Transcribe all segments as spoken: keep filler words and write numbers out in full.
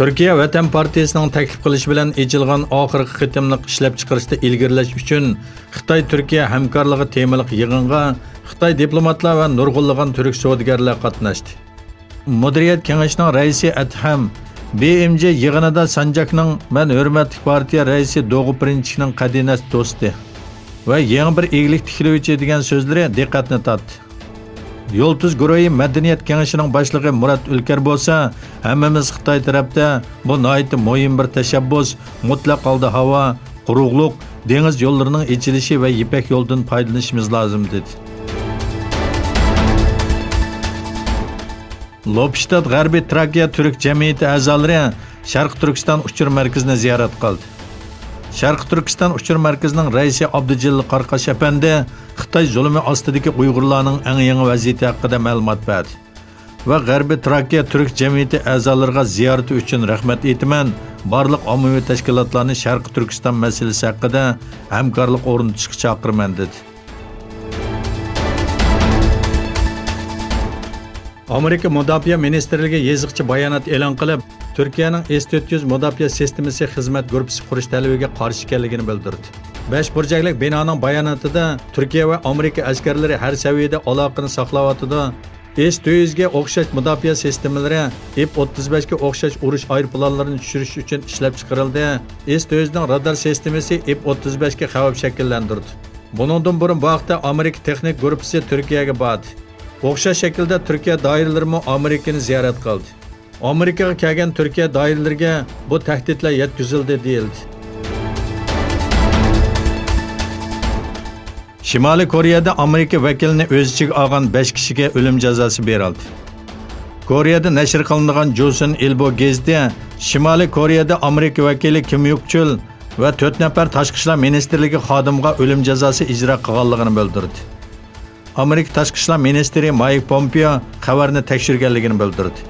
تۈركىيە ۋەتەن پارتىيىسىنىڭ تەكلىپ قىلىشى بىلەن ئېچىلغان ئاخىرقى قېتىملىق ئىشلەپچىقىرىشتا ئىلگىرىلەش ئۈچۈن خىتاي-تۈركىيە ھەمكارلىقى تېمىلىق يىغىنغا خىتاي دىپلوماتلار ۋە نۇرغۇنلىغان تۈرك سودىگەرلەر قاتناشتى. مۇدىرىيەت كېڭىشىنىڭ رەئىسى ئەدھەم بى ئېم جى يىغىنىدا سانجاكنىڭ، مەن ھۆرمەتلىك پارتىيە رەئىسى دوغۇ پىرىنچىكنىڭ قەدىناس دوستى ۋە يېڭى بىر ئىگىلىك تىكلىگۈچى دېگەن سۆزلىرى دىققەتنى تارتتى. يۇلتۇز گۇرۇھى مەدەنىيەت كېڭىشىنىڭ باشلىقى مۇرات ئۆلكەر بولسا، ھەممىمىز خىتاي تەرەپتە بۇ ناھايىتى مۇھىم بىر تەشەببۇس، مۇتلەق ھالدا ھاۋا، قۇرۇقلۇق، دېڭىز يوللىرىنىڭ ئېچىلىشى ۋە يىپەك يولىدىن پايدىلىنىشىمىز لازىم، دېدى. لوپشتات غەربىي تراكىيە تۈرك جەمئىيىتى ئەزالىرى شەرقىي تۈركىستان ئۇچۇر مەركىزىنى زىيارەت قىلدى. شەرقىي تۈركىستان ئۇچۇر مەركىزىنىڭ رەئىسى ئابدۇجېلىل قارقاش ئەپەندى خىتاي زۇلۇمى ئاستىدىكى ئۇيغۇرلارنىڭ ئەڭ يېڭى ۋەزىيىتى ھەققىدە مەلۇمات بەردى ۋە غەربىي تراكىيە تۈرك جەمئىيىتى ئەزالىرىغا زىيارىتى ئۈچۈن رەھمەت ئېيتىمەن، بارلىق ئاممىۋى تەشكىلاتلارنى شەرقىي تۈركىستان مەسىلىسى ھەققىدە ھەمكارلىق ئورنىتىشقا چاقىرىمەن، دېدى. ئامېرىكا مۇداپىئە مىنىستىرلىكى يېزىقچە بايانات ئېلان قىلىپ، تۈركىيەنىڭ ئېس تۆت يۈز مۇداپىئە سىستېمىسى خىزمەت گۇرۇپپىسى قۇرۇش تەلىپىگە قارشى ئىكەنلىكىنى بىلدۈردى. بەش بۇرجەكلىك بىنانىڭ باياناتىدا تۈركىيە ۋە ئامېرىكا ئەسكەرلىرى ھەر سەۋىيەدە ئالاقىنى ساقلاۋاتىدۇ. ئېس تۆت يۈزگە ئوخشاش مۇداپىئە سىستېمىلىرى، ئىپ ئوتتۇز بەشكە ئوخشاش ئۇرۇش ئايروپىلانلىرىنى چۈشۈرۈش ئۈچۈن ئىشلەپچىقىرىلدى. ئېس تۆت يۈزنىڭ رادار سىستېمىسى ئىپ ئوتتۇز بەشكە خەۋپ شەكىللەندۈردى. بۇنىڭدىن بۇرۇن بۇ ھەقتە ئامېرىكا تېخنىك گۇرۇپپىسى تۈركىيەگە باردى. ئوخشاش شەكىلدە تۈركىيە دائىرىلىرىمۇ ئامېرىكىنى زىيارەت قىلدى. ئامېرىكىغا كەلگەن تۈركىيە دائىرىلىرىگە بۇ تەھدىتلەر يەتكۈزۈلدى، دېيىلدى. شىمالىي كورېيەدە ئامېرىكا ۋەكىلىنى ئۆز ئىچىگە ئالغان بەش كىشىگە ئۆلۈم جازاسى بېرىلدى. كورېيەدە نەشر قىلىنىدىغان جۇسۇن ئىلبو گېزىتى شىمالىي كورېيەدە ئامېرىكا ۋەكىلى كىم يۇك چۈل ۋە تۆت نەپەر تاشقى ئىشلار مىنىستىرلىكى خادىمىغا ئۆلۈم جازاسى ئىجرا قىلغانلىقىنى بىلدۈردى. ئامېرىكا تاشقى ئىشلار مىنىستىرى مايك پومپېئو خەۋەرنى تەكشۈرگەنلىكىنى بىلدۈردى.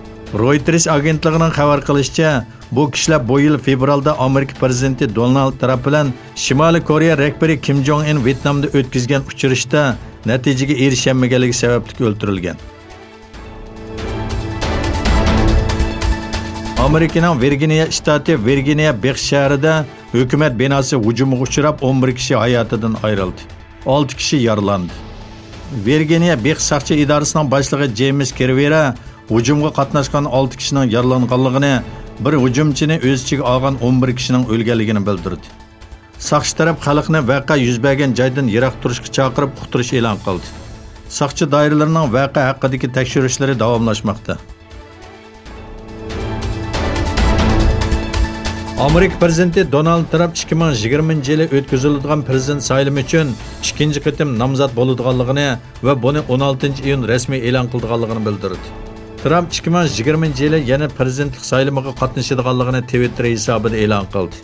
رويتېرس ئاگېنتلىقىنىڭ خەۋەر قىلىشىچە، بۇ كىشىلەر بۇ يىل فېۋرالدا ئامېرىكا پىرېزىدېنتى دونالد ترامپ بىلەن شىمالىي كورېيە رەھبىرى كىم جوڭ ئىن ۋيېتنامدا ئۆتكۈزگەن ئۇچرىشىشتا نەتىجىگە ئېرىشەلمىگەنلىكى سەۋەبلىك ئۆلتۈرۈلگەن. ئامېرىكىنىڭ ۋىرگىنىيە شتاتى ۋىرگىنىيە بېخ شەھىرىدە ھۆكۈمەت بىناسى ھۇجۇمغا ئۇچراپ، ئون بىر كىشى ھاياتىدىن ئايرىلدى. ئالتە كىشى يارىلاندى. ۋىرگىنىيە بېخ ساقچى ئىدارىسىنىڭ باشلىقى جېيمىس كىرۋېرا ھۇجۇمغا قاتناشقان ئالتە كىشىنىڭ يارىلانغانلىقىنى، بىر ھۇجۇمچىنى ئۆز ئىچىگە ئالغان ئون بىر كىشىنىڭ ئۆلگەنلىكىنى بىلدۈردى. ساقچى تەرەپ خەلقنى ۋەقە يۈز بەرگەن جايدىن يىراق تۇرۇشقا چاقىرىپ، ئۇقتۇرۇش ئېلان قىلدى. ساقچى دائىرىلىرىنىڭ ۋەقە ھەققىدىكى تەكشۈرۈشلىرى داۋاملاشماقتا. ئامېرىكا پىرېزىدېنتى دونالد ترامپ ئىككى مىڭ يىگىرمىنچى يىلى ئۆتكۈزۈلىدىغان پىرېزىدېنت سايلىمى ئۈچۈن ئىككىنچى قېتىم نامزات بولىدىغانلىقىنى ۋە بۇنى ئون ئالتىنچى ئىيۇن رەسمىي ئېلان قىلىدىغانلىقىنى بىلدۈردى. ترامپ ئىككى مىڭ يىگىرمىنچى يىلى يەنە پىرېزىدېنتلىق سايلىمىغا قاتنىشىدىغانلىقىنى تىۋىتتېر ھېسابىدا ئېلان قىلدى.